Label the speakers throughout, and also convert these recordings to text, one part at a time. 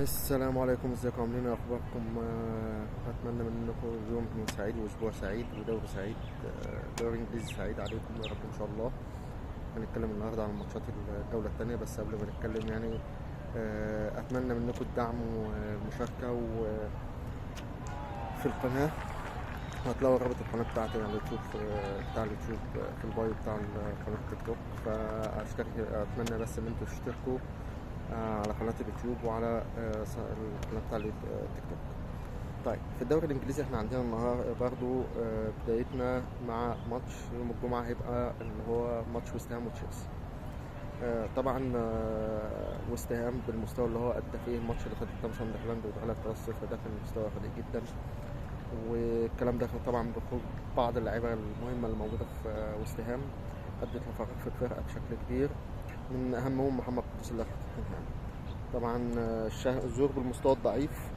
Speaker 1: السلام عليكم، ازيكم؟ عاملين ايه؟ اخباركم؟ اتمنى منكم يوم سعيد واسبوع سعيد ودوري سعيد، دوري انجليزي سعيد عليكم يا رب ان شاء الله. هنتكلم النهارده عن ماتشات الجولة الثانيه، بس قبل ما نتكلم يعني اتمنى منكم الدعم والمشاركة في القناة. هتلاقوا رابط القناة بتاعتي على اليوتيوب بتاع اليوتيوب في ال bio بتاع قناة التيك توك، فاشترك. اتمنى بس ان انتوا تشتركوا على قناة اليوتيوب وعلى القناة بتاع التيك توك. طيب، في الدوري الانجليزي احنا عندنا النهار برضو بدايتنا مع ماتش يوم الجمعة، هيبقى اللي هو ماتش ويست هام وتشيلسي. طبعا ويست هام بالمستوى اللي هو ادى فيه الماتش اللي فات قدام ساندرلاند واتغلب 3-0، ده كان مستوى رديء جدا، والكلام ده طبعا بخروج بعض اللعيبة المهمة اللي موجودة في ويست هام ادت لفرق في الفرقة بشكل كبير، من اهمهم محمد قدوس اللي راح توتنهام. طبعا الظهور بالمستوى الضعيف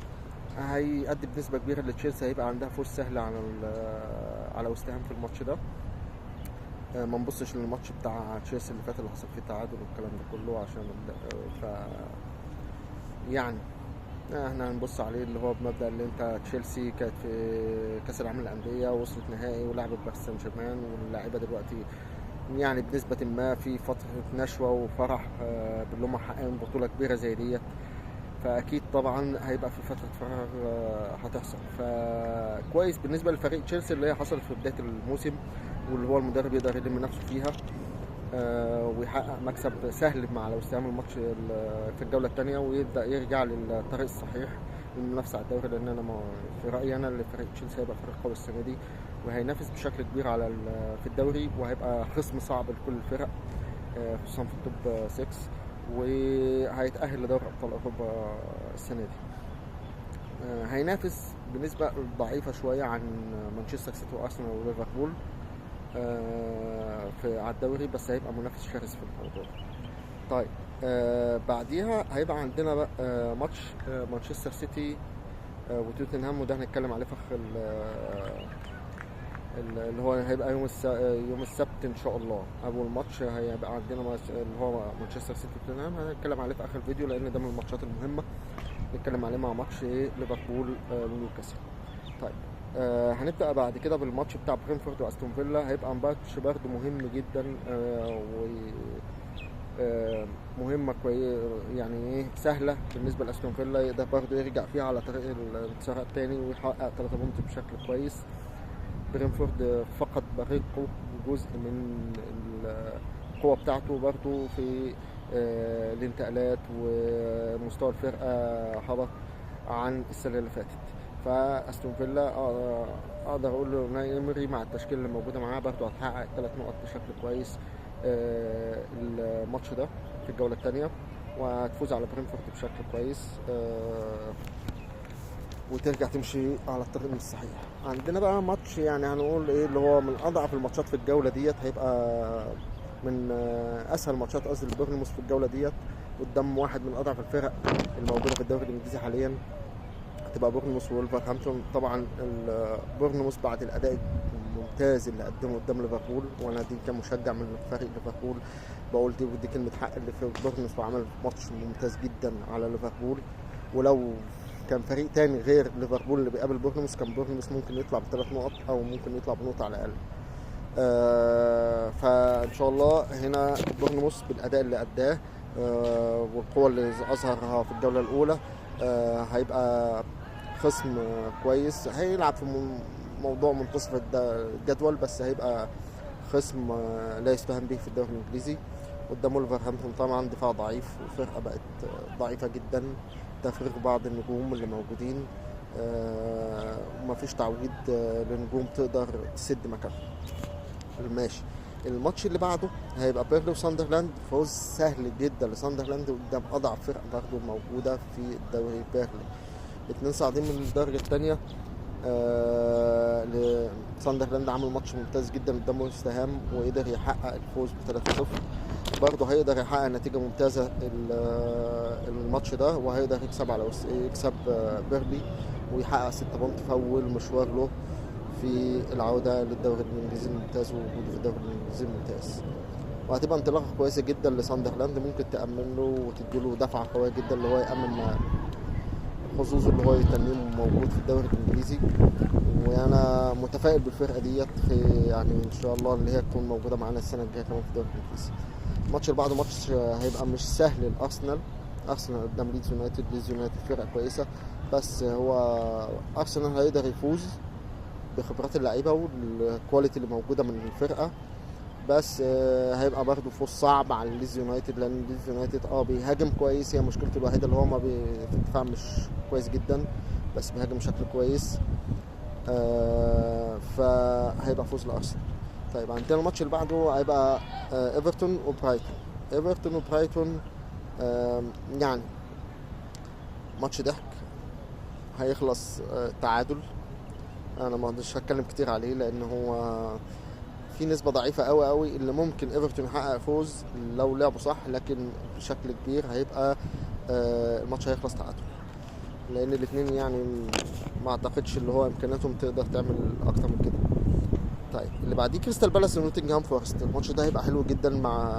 Speaker 1: هيأدي بنسبة كبيرة لتشيلسي هيبقى عندها فوز سهل على ويست هام في الماتش ده. ما نبصش للماتش بتاع تشيلسي اللي فات اللي حصل فيه تعادل والكلام ده كله، عشان ف يعني احنا هنبص عليه اللي هو بمبدأ اللي انت تشيلسي كانت في كأس العالم للأندية وصلت نهائي ولعبت باريس سان جيرمان، واللاعيبة دلوقتي يعني بنسبة ما في فترة نشوة وفرح باللي هم حققوا بطولة كبيرة زي ديت، فأكيد طبعا هيبقى في فترة فراغ هتحصل. فكويس بالنسبة لفريق تشيلسي اللي هي حصلت في بداية الموسم، واللي هو المدرب يقدر يلم نفسه فيها ويحقق مكسب سهل مع وست هام الماتش في الجولة الثانية، ويبدأ يرجع للطريق الصحيح للمنافسة على الدوري. لأن أنا في رأيي أنا اللي فريق تشيلسي هيبقى فريق قوي السنة دي، وهينافس بشكل كبير على في الدوري، وهيبقى خصم صعب لكل الفرق خصوصا في ال top 6، وهيتأهل لدوري أبطال أوروبا السنة دي. هينافس بنسبة ضعيفة شوية عن مانشستر سيتي وأرسنال وليفربول في على الدوري، بس هيبقى منافس شرس في الموضوع. طيب بعديها هيبقى عندنا بقى ماتش مانشستر سيتي وتوتنهام، وده هنتكلم عليه في آخر اللي هو هيبقى يوم السبت ان شاء الله. اول ماتش هيبقى عندنا اللي هو مانشستر سيتي وتوتنهام، هنتكلم عليه في اخر فيديو لان ده من الماتشات المهمة نتكلم عليه مع ماتش ليفربول ونيوكاسل. طيب هنبدا بعد كده بالماتش بتاع برينفورد واستون فيلا، هيبقى ماتش برده مهم جدا و مهمة كويس يعني ايه سهلة بالنسبة لاستون فيلا، يقدر برده يرجع فيها على طريق الانتصار الثاني ويحقق 3 point بشكل كويس. برينفورد فقد بريقه وجزء من القوة بتاعته برضو في الانتقالات، ومستوى الفرقة هبط عن السنة اللي فاتت. فاستون فيلا اقدر اقول له أوناي إيمري مع التشكيلة اللي موجودة معاه برضو هتحقق 3 نقط بشكل كويس الماتش ده في الجولة الثانية، وهتفوز على برينفورد بشكل كويس وترجع تمشي على الطريق الصحيح. عندنا بقى ماتش يعني هنقول ايه اللي هو من اضعف الماتشات في الجولة ديت، هيبقى من اسهل ماتشات قصدي لبورنموث في الجولة ديت، قدام واحد من اضعف الفرق الموجودة في الدوري الانجليزي حاليا، هتبقى بورنموث وولفرهامبتون. طبعا بورنموث بعد الاداء الممتاز اللي قدمه قدام ليفربول، وانا دي كمشجع من فريق ليفربول بقول دي، ودي كلمة حق اللي في بورنموث، وعمل ماتش ممتاز جدا على ليفربول. ولو كان فريق تاني غير ليفربول اللي بيقابل بورنموث كان بورنموث ممكن يطلع ب3 نقط او ممكن يطلع بنقطة على الاقل. فان شاء الله هنا بورنموث بالاداء اللي اداه والقوه اللي اظهرها في الجولة الاولى هيبقى خصم كويس، هيلعب في موضوع منتصف الجدول، بس هيبقى خصم لا يستهان به في الدوري الانجليزي. قدام ولفرهامبتون طبعا دفاع ضعيف وفرقه بقت ضعيفة جدا، تفريغ بعض النجوم اللي موجودين، ومفيش تعويض لنجوم تقدر تسد مكانهم. ماشي، الماتش اللي بعده هيبقى بيرلي وساندرلاند، فوز سهل جدا لساندرلاند قدام اضعف فرقه برضه موجودة في الدوري بيرلي. 2 صاعدين من الدرجة الثانية. ساندرلاند عمل ماتش ممتاز جدا قدام ويست هام وقدر يحقق الفوز ب 3-0، برضه هيقدر يحقق نتيجة ممتازة الماتش ده، وهيقدر يكسب على يكسب بيرلي ويحقق 6 point في اول مشوار له في العودة للدوري الانجليزي الممتاز ووجوده في الدوري الانجليزي الممتاز. وهتبقى انطلاقة كويسة جدا لساندرلاند، ممكن تامن له وتديله دفعه قوية جدا اللي هو يامن حظوظه اللي هو يتنيه موجود في الدوري الانجليزي. وانا متفائل بالفرقة ديت في يعني ان شاء الله اللي هي تكون موجودة معانا السنة الجاية كمان في الدوري الانجليزي. الماتش اللي بعده ماتش هيبقى مش سهل لارسنال، ارسنال قدام ليدز يونايتد. ليدز يونايتد فرقه كويسة، بس هو ارسنال هيقدر يفوز بخبرات اللعيبة وال quality اللي موجودة من الفرقة، بس هيبقى برضه فوز صعب على ليدز يونايتد، لان ليدز يونايتد بيهاجم كويس، هي مشكلته الوحيدة اللي هو ما في الدفاع مش كويس جدا، بس بيهاجم بشكل كويس، فهيبقى فوز لارسنال. طيب عندنا الماتش اللي بعده هيبقى ايفرتون وبرايتون. ايفرتون وبرايتون يعني ماتش ضحك، هيخلص تعادل. انا ما اقدرش اتكلم كتير عليه لان هو في نسبة ضعيفة قوي قوي اللي ممكن ايفرتون يحقق فوز لو لعبوا صح، لكن بشكل كبير هيبقى الماتش هيخلص تعادل، لان الاثنين يعني ما اعتقدش اللي هو امكانياتهم تقدر تعمل اكتر من كده. طيب اللي بعديه كريستال بالاس ونوتنجهام فورست. الماتش ده هيبقى حلو جدا مع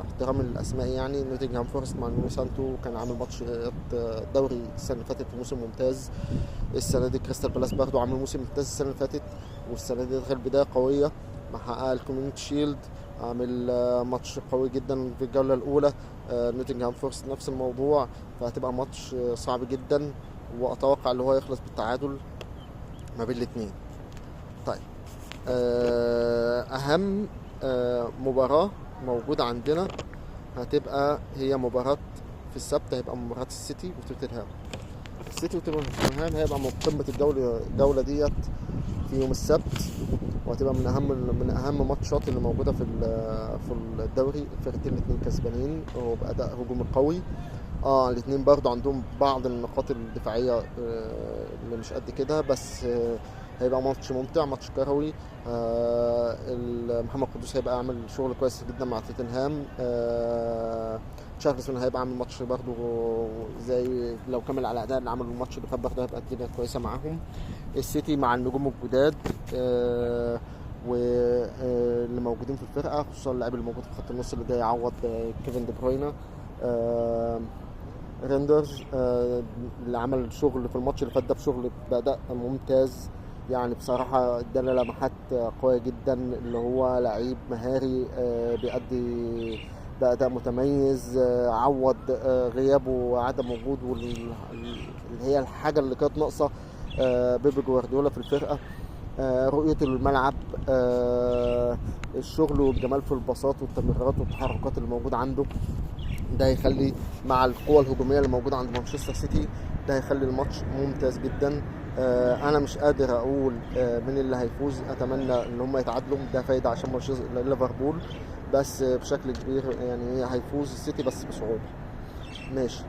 Speaker 1: احترام الاسماء، يعني نوتنجهام فورست مع نونو سانتو كان عامل ماتش دوري السنة اللي فاتت موسم ممتاز. السنة دي كريستال بالاس برضه عامل موسم ممتاز السنة اللي فاتت، والسنة دي دخل بداية قوية محقق ال Community Shield، عامل ماتش قوي جدا في الجولة الاولى. نوتنجهام فورست نفس الموضوع، فهتبقى ماتش صعب جدا، واتوقع اللي هو يخلص بالتعادل ما بين الاثنين. طيب اهم مباراة موجودة عندنا هتبقى هي مباراة في السبت، هيبقى مباراة السيتي وتوتنهام. السيتي وتوتنهام هيبقى من قمة الجولة ديت في يوم السبت، وهتبقى من اهم ماتشات اللي موجودة في الدوري. الفرقتين الاثنين كسبانين وباداء هجومي قوي. الاثنين برضو عندهم بعض النقاط الدفاعية اللي مش قد كده، بس هيبقى ماتش ممتع، ماتش كروي. محمد قدوس هيبقى عامل شغل كويس جدا مع توتنهام. تشارلسون هيبقى عامل ماتش برضو زي لو كمل على الاداء اللي عمله الماتش اللي فات برضو هيبقى الدنيا كويسة معاهم. السيتي مع النجوم الجداد واللي موجودين في الفرقة، خصوصا اللاعب اللي موجود في خط النص اللي جاي يعوض كيفن دي بروينا. ريندرز اللي عمل شغل في الماتش اللي فات ده بشغل بأداء ممتاز، يعني بصراحة ادانا لمحات قوية جدا، اللي هو لعيب مهاري بيأدي بأداء متميز، عوض غيابه وعدم وجوده اللي هي الحاجة اللي كانت ناقصة بيب جوارديولا في الفرقة. رؤيته للملعب، الشغل والجمال في الباصات والتمريرات والتحركات اللي موجودة عنده، ده هيخلي مع القوة الهجومية اللي موجودة عند مانشستر سيتي، ده هيخلي الماتش ممتاز جدا. انا مش قادر اقول مين اللي هيفوز، اتمنى ان هم يتعادلوا، ده فايدة عشان مانشستر ليفربول، بس بشكل كبير يعني هيفوز السيتي بس بصعوبة. ماشي.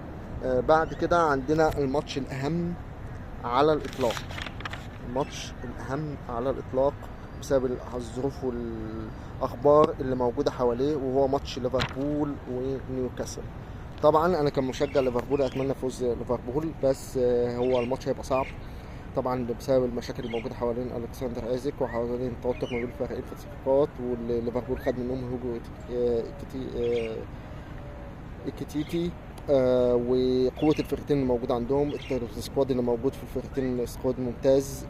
Speaker 1: بعد كده عندنا الماتش الاهم على الاطلاق، الماتش الاهم على الاطلاق بسبب الظروف والاخبار اللي موجودة حواليه، وهو ماتش ليفربول ونيوكاسل. طبعا انا كمشجع ليفربول اتمنى فوز ليفربول، بس هو الماتش هيبقى صعب طبعا بسبب المشاكل الموجودة حوالين الكسندر ايزك وحوالين التوتر ما بين الفريقين في الصفقات، واللي ليفربول خد منهم هوجو إكيتيكي، وقوه الفرقتين اللي موجودة عندهم، ال squad اللي موجود في الفرقتين squad ممتاز.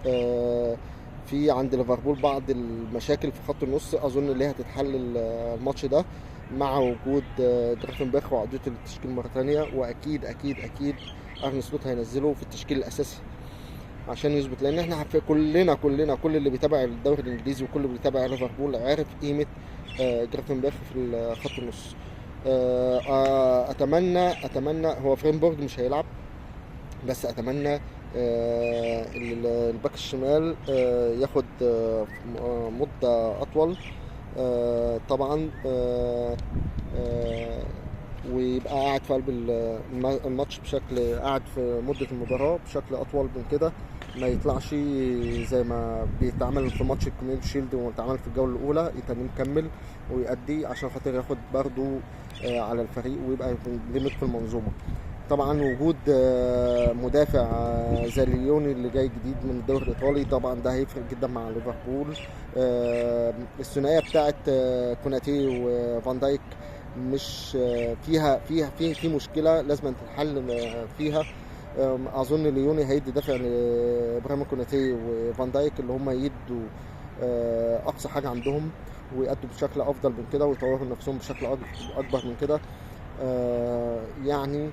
Speaker 1: في عند ليفربول بعض المشاكل في خط النص اظن اللي هتتحل الماتش ده مع وجود جرافنبرخ وعودته للتشكيل مرة ثانية، واكيد اكيد اكيد ارني سلوت هينزله في التشكيل الاساسي عشان يظبط، لان احنا كلنا كلنا كل اللي بيتابع الدوري الانجليزي وكل اللي بيتابع ليفربول عارف قيمة جرافنبرخ في خط النص. اتمنى هو فريمبورج مش هيلعب، بس اتمنى الباك الشمال ياخد مدة أطول طبعا، ويبقى قاعد في قلب الماتش بشكل قاعد في مدة المباراة بشكل أطول من كده، ما يطلعش زي ما بيتعمل في ماتش ال Community Shield واتعمل في الجولة الأولى، يتني مكمل ويأدي عشان خاطر ياخد برضو على الفريق ويبقى يندمج في المنظومة. طبعا وجود مدافع زي ليوني اللي جاي جديد من الدوري الايطالي طبعا ده هيفرق جدا مع ليفربول. الثنائية بتاعت كوناتي وفان دايك مش فيها فيها في في مشكلة لازم تتحل فيها. اظن ليوني هيدي دافع لابراهيم كوناتي وفان دايك اللي هم يدوا اقصى حاجة عندهم ويأدوا بشكل افضل من كده ويطوروا نفسهم بشكل اكبر من كده. يعني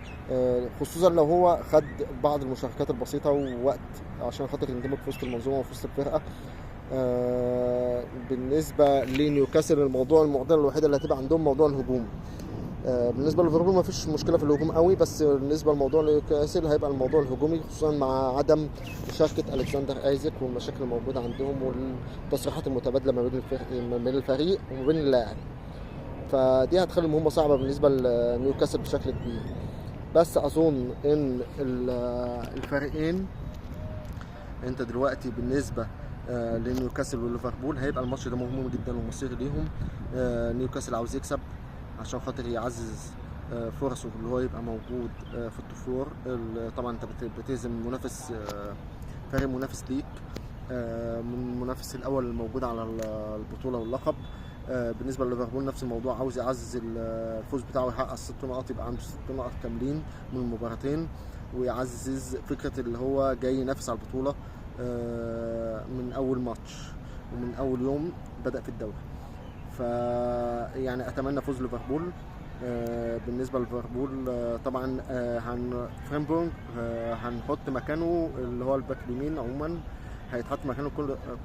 Speaker 1: خصوصا لو هو خد بعض المشاركات البسيطة ووقت عشان خاطر يندمج في وسط المنظومة وفي وسط الفرقة. بالنسبة لنيوكاسل الموضوع المعضلة الوحيدة اللي هتبقى عندهم موضوع الهجوم. بالنسبة لليفربول ما فيش مشكلة في الهجوم قوي، بس بالنسبة لموضوع نيوكاسل هيبقى الموضوع الهجومي، خصوصا مع عدم مشاركة الكسندر ايزك والمشاكل الموجودة عندهم والتصريحات المتبادلة ما بين الفريق وما بين اللاعب، فدي هتخلي المهمة صعبة بالنسبة لنيوكاسل بشكل كبير. بس اظن ان الفريقين انت دلوقتي بالنسبة لنيوكاسل وليفربول هيبقى الماتش ده مهم جدا ومصيري ليهم. نيوكاسل عاوز يكسب عشان خاطر يعزز فرصة اللي هو يبقى موجود في ال top four. طبعا انت بتهزم منافس، فريق منافس ليك، من المنافس الاول الموجود على البطولة واللقب. بالنسبة لليفربول نفس الموضوع، عاوز يعزز الفوز بتاعه ويحقق 6 نقط، يبقى عنده 6 نقط كاملين من المباراتين، ويعزز فكرة اللي هو جاي ينافس على البطولة من اول ماتش ومن اول يوم بدأ في الدوري. ف يعني اتمنى فوز ليفربول. بالنسبة لليفربول طبعا فريمبونج هنحط مكانه اللي هو الباك اليمين، عموما هيتحط مكانه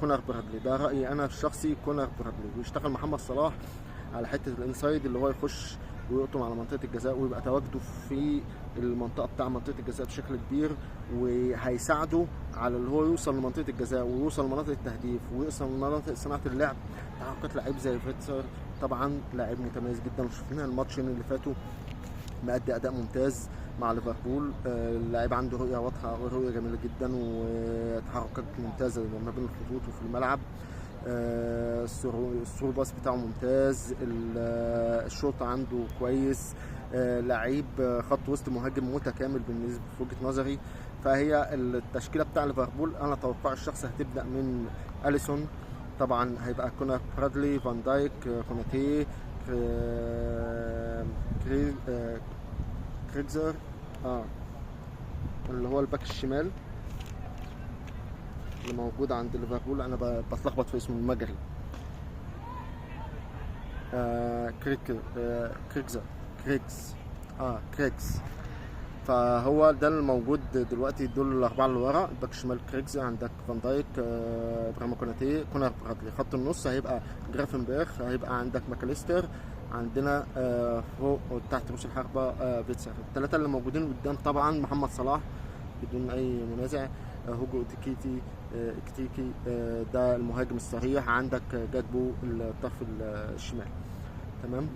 Speaker 1: كونر برادلي، ده رايي انا الشخصي، كونر برادلي، ويشتغل محمد صلاح على حتة ال inside اللي هو يخش ويقطم على منطقة الجزاء ويبقى تواجده في المنطقة بتاع منطقة الجزاء بشكل كبير، وهيساعده على اللي هو يوصل لمنطقه الجزاء ويوصل لمناطق التهديف ويوصل لمناطق صناعة اللعب. تحركات لعيب زي فيتسر طبعا لاعب متميز جدا، وشفنا الماتشين اللي فاتوا مأدي اداء ممتاز مع ليفربول. اللاعب عنده رؤية واضحة ورؤية جميلة جدا وتحركات ممتازة ما بين الخطوط وفي الملعب. ال through pass بتاعه ممتاز، الشوط عنده كويس، لعيب خط وسط مهاجم متكامل بالنسبة في وجهه نظري. فهي التشكيلة بتاع ليفربول انا توقعي الشخصي هتبدا من اليسون، طبعا هيبقى كونر برادلي، فان دايك، كوناتي، كريكزر اللي هو الباك الشمال اللي موجود عند ليفربول، انا بتلخبط في اسمه المجري، كريكز كريكز. فهو ده الموجود دلوقتي، دول الاربعة اللي ورا، الباك الشمال كريكز، عندك فان دايك، ابراهيم كوناتي، كونر برادلي. خط النص هيبقى جرافنبرغ، هيبقى عندك ماكاليستر، عندنا فوق وتحت رؤوس الحربة فيتسر. الثلاثة اللي موجودين قدام طبعا محمد صلاح بدون اي منازع، هوجو اكتيكي ده المهاجم الصريح، عندك جاكبو الطرف الشمال. تمام،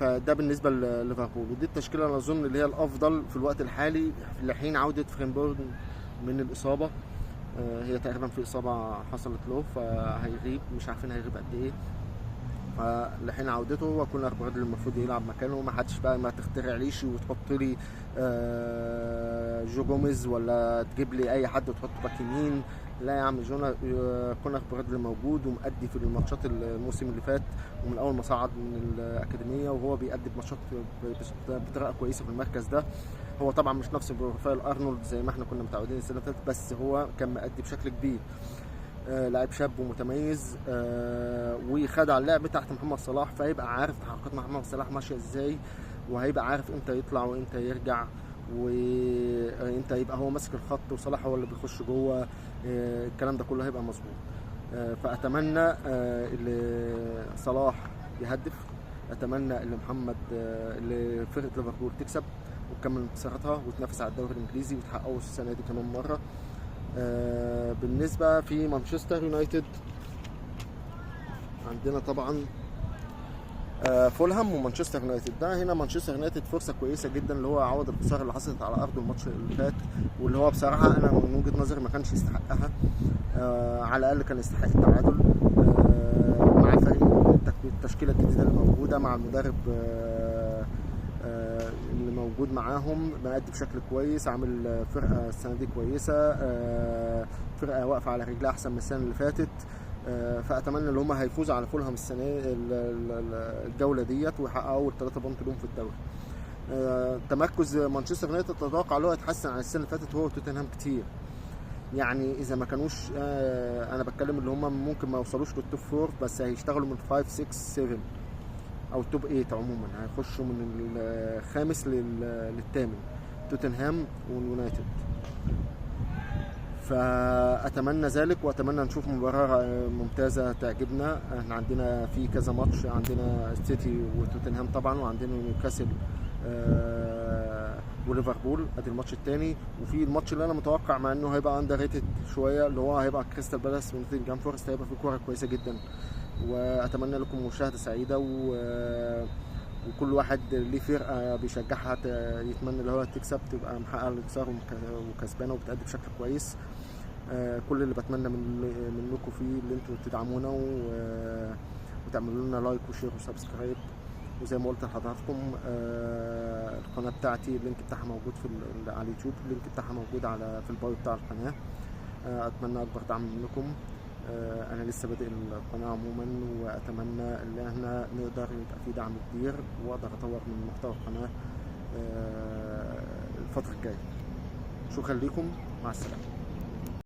Speaker 1: فده بالنسبة لليفربول، ودي التشكيلة انا اظن اللي هي الافضل في الوقت الحالي لحين عوده فريمبونج من الاصابة. هي تقريبا في اصابه حصلت له فهيغيب، مش عارفين هيغيب قد ايه، فلحين عودته هو كونر برادلي المفروض يلعب مكانه. ما حدش بقى ما تخترعليش وتحط لي جو جوميز ولا تجيب لي اي حد وتحط باك يمين، لا يا عم، كونر برادلي موجود ومؤدي في الماتشات الموسم اللي فات، ومن اول ما صعد من الاكاديمية وهو بيأدي بماتشات بطريقة كويسة في المركز ده. هو طبعا مش نفس profile ارنولد زي ما احنا كنا متعودين السنة اللي فاتت، بس هو كان مؤدي بشكل كبير. لاعب شاب ومتميز، وخد على اللعب تحت محمد صلاح، فهيبقى عارف تحركات محمد صلاح ماشية ازاي، وهيبقى عارف امتى يطلع وامتى يرجع، وامتى يبقى هو ماسك الخط وصلاح هو اللي بيخش جوه، الكلام ده كله هيبقى مظبوط. فاتمنى اللي صلاح يهدف، اتمنى اللي محمد اللي فرقه ليفربول تكسب وتكمل انتصاراتها وتنافس على الدوري الانجليزي وتحققه السنة دي كمان مرة. بالنسبة في مانشستر يونايتد عندنا طبعا فولهام ومانشستر يونايتد. ده هنا مانشستر يونايتد فرصة كويسة جدا اللي هو عوض الخسارة اللي حصلت على ارضه الماتش اللي فات، واللي هو بصراحة انا من وجهه نظري ما كانش يستحقها، على الاقل كان يستحق التعادل مع فريق التشكيلة الجديدة اللي موجودة، مع المدرب اللي موجود معاهم، مأدي بشكل كويس، عامل فرقه السنة دي كويسة، فرقه واقفة على رجلها احسن من السنة اللي فاتت. فاتمنى ان هم هيفوزوا على فولهام السنة الجولة ديت ويحققوا اول 3 point لهم في الدوري. تمركز مانشستر يونايتد تتوقع له يتحسن عن السنة اللي فاتت هو وتوتنهام كتير. يعني اذا ما كانوش انا بتكلم اللي هم ممكن ما يوصلوش لل top 4، بس هيشتغلوا من 5 6 7 او top 8 عموما، هيخشوا من الخامس للثامن توتنهام واليونايتد. فاتمنى ذلك، واتمنى نشوف مباراة ممتازة تعجبنا. احنا عندنا في كذا ماتش، عندنا السيتي وتوتنهام طبعا، وعندنا نيوكاسل وليفربول، ادي الماتش الثاني. وفي الماتش اللي انا متوقع مع انه هيبقى underrated شوية، اللي هو هيبقى كريستال بالاس ونوتنجهام فورست، هيبقى في كورة كويسة جدا. واتمنى لكم مشاهده سعيدة، وكل واحد ليه فرقه بيشجعها يتمنى اللي هو تكسب، تبقى محققة الانتصار وكسبانه وبتأدي بشكل كويس. كل اللي بتمنى منكم فيه اللي انتوا تدعمونا وتعملوا لنا like و share و subscribe. وزي ما قلت لحضراتكم القناة بتاعتي ال link بتاعها موجود في على اليوتيوب، ال link بتاعها موجود في ال bio بتاع القناة. اتمنى اكبر دعم منكم. انا لسه بادئ القناة عموما، واتمنى ان احنا نقدر يبقى في دعم كبير واقدر اطور من محتوى القناة الفترة الجاية. شكرا لكم، مع السلامة.